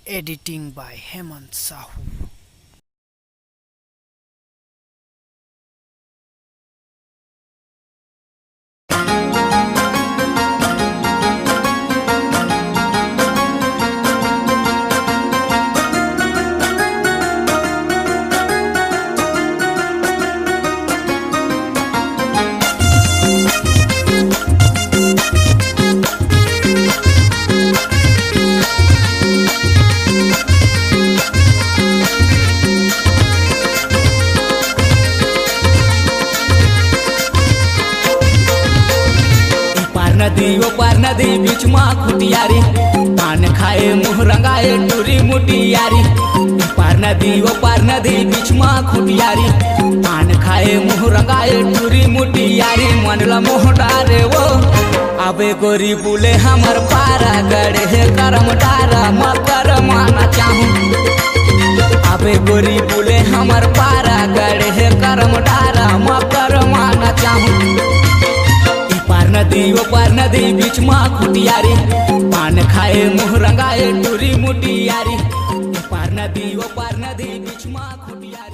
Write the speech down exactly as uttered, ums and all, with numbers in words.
Editing by Hemant Sahu. ए पार नदी, ओ पार नदी, बीच मा खुटियारी, पान खाए, मुंह रंगाए, टूरी मुटियारी। ए पार नदी, ओ पार नदी, बीच मा खुटियारी, पान खाए, मुंह रंगाए, टूरी मुटियारी। मन ला मोह डारे वो, अबे गोरी बुले हमर पारा, गड़े हे करम डारा, मकर माना चाहूं। अबे गोरी बुले हमर पारा, गड़े हे करम डारा, मकर माना चाहूं। ए पार नदी, ओ पार नदी, बीच मा खुटियारी, पान खाए, मुंह रंगाए, टूरी मुटियारी। ए पार नदी, ओ पार नदी, बीच मा खुटियारी।